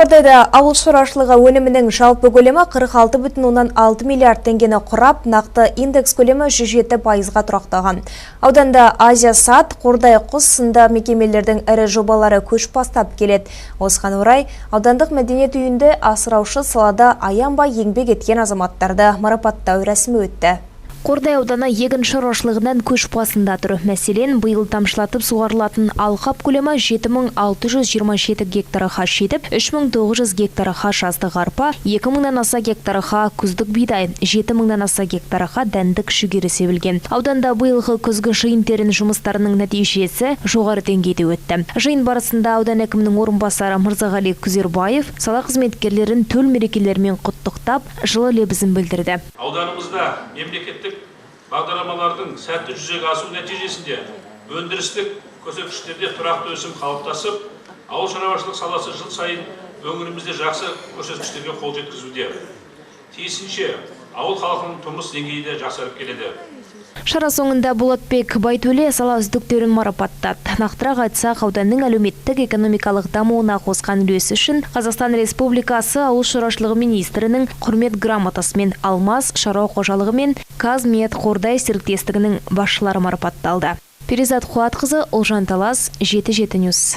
Қордайда ауыл шаруашылығы өнімінің жалпы көлемі 46,6 миллиард теңгені құрап, нақты индекс көлемі 107%-ға тұрақтаған. Ауданда Азия Сат, Қордай құс сынды мекемелердің ірі жобалары көш бастап келеді. Осыған орай, аудандық мәдениет үйінде асыраушы салада аянбай еңбек еткен азаматтарды марапаттау рәсімі өтті. Қордай ауданы егін шаруашылығынан көш басында тұр. Мәселен, биыл тамшылатып суарылатын алқап көлемі 7627 гектарға жетіп, 3900 гектарға жаздық арпа, 2000-нан аса гектарға күздік бидай, 7000-нан аса гектарға дәндік жүгері себілген. Ауданда биылғы күзгі жиын-терін жұмыстарының нәтижесі жоғары деңгейде өтті. Жиын барысында аудан әкімінің орынбасары Мырзағали Күзербаев сала қызметкерлерін төл мерекелерімен құттықтап, жылы лебізін білдірді. Ауданымызда мемлекеттік бағдарламалардың сәтті жүзеге асу нәтижесінде өндірістік көрсеткіштерде тұрақты өсім қалыптасып, ауыл шаруашылық саласы жыл сайын өңірімізде жақсы көрсеткіштерге қол жеткізуде. Тиісінше, ауыл халқының тұрмыс деңгейі де жақсарып келеді. Шара соңында Болатбек Байтөле сала үздіктерін марапаттады. Нақтырақ айтсақ, ауданның әлеуметтік экономикалық дамуына қосқан үлесі үшін Қазақстан Республикасы Ауыл шаруашылығы министрінің құрмет грамотасымен Алмаз шаруа қожалығы мен Казмет Қордай серіктестігінің басшылары марапатталды. Перизат Қуатқызы, Ұлжан Талас, 77 Ньюс.